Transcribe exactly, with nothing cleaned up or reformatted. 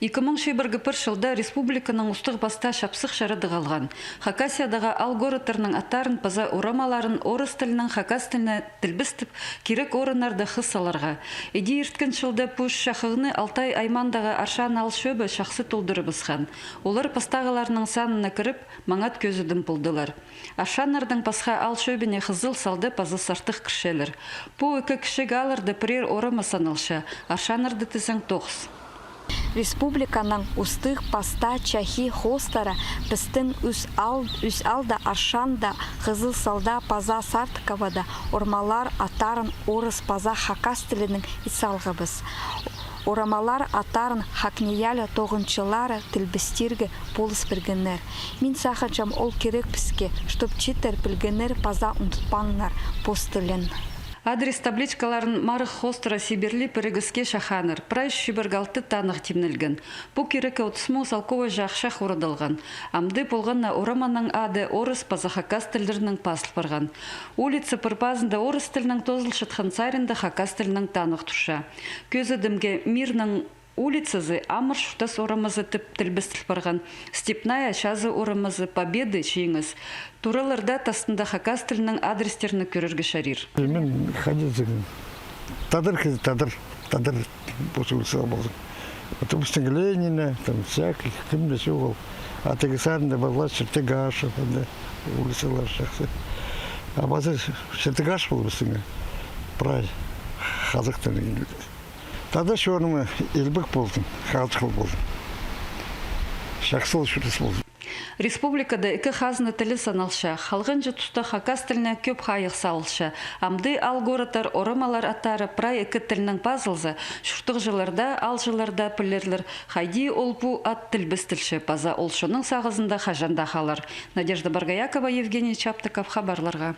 Ікі муң чибіргі пір чылда республиканың устығ-пастаа чапсых чарадығ алған. Хакасиядағы аал-городтарның аттарын паза орамаларын орыс тілінең хакас тіліне тілбестеп, кирек орыннарда хыс саларға. Іди ирткен чылда пу чахығны Алтай аймаандағы Аршан аал чӧбі чахсы толдырыбысхан. Олар пастағыларның санына кіріп, маңат кӧзідім полдылар. Аршаннардаң пасха аал чӧбіне Хызыл салда паза Сартых кірчелер. Пу ікі кічіг аалларда пірер орама саналча, Аршаннарда тізең тоғыс. Республиканың устығ-пастаа чахи хоостыра пістің ӱс аал, ӱс аалда, Аршанда, Хызыл салда паза Сартыковада, орамалар аттарын орыс паза хакас тілінең ит салғабыс. Орамалар аттарын ХакНИИЯЛИ тоғынҷылары тілбестирге полыс пиргеннер. Мин сағынчам, ол кирек піске, чтоб чииттер пілгеннер паза ундутпааннар пос тілін. Адрес табличкаларын марығ хоостыра сиберлі пірігіске чахааннар. Прай чибіргі алты таных тимнелген. Пу кирекке отыс муң салковай чахчах урадылған. Амды полған на ораманың ады орыс паза хакас тіллерінең пазыл парған. Улица пір пазында орыс тілінең тоозылчатхан, саринда хакас тілінең таных турча. Кӧзідімге, Мирнің улицазы, Амыр чуртас орамазы тіп тілбестіл парған, Степная, Чазы орамазы, Победы, Чиңіс. Тураларда тастында хакас тілінең адрестерні кӧрерге чарир. Мин хайди тізең, тадар кізі, тадар, тадар, пос улицалар ползын. А то пістің Ленина, там всякий, кем дее чоғыл. А тігі саринда пазылар Чертегашев, анда улицалар чахсы. А пазы Чертегашев пол пістің, прай хазахтың. Тадар чонымы илбек ползын, хазых ползын. Чахсы ол чуртас ползын. Республикада ікі хазна тілі саналча, халғанҷы туста хакас тіліне кӧп хайығ салылча. Амды аал-городтар орамалар аттары прай ікі тілінең пазылза, чуртағҷылар даа, аалҷылар даа пілерлер, хайди ол пу ат тілбестілче, паза ол чонның сағызында хаҷан даа халар. Надежда Боргоякова, Евгений Чаптыков, хабарларға.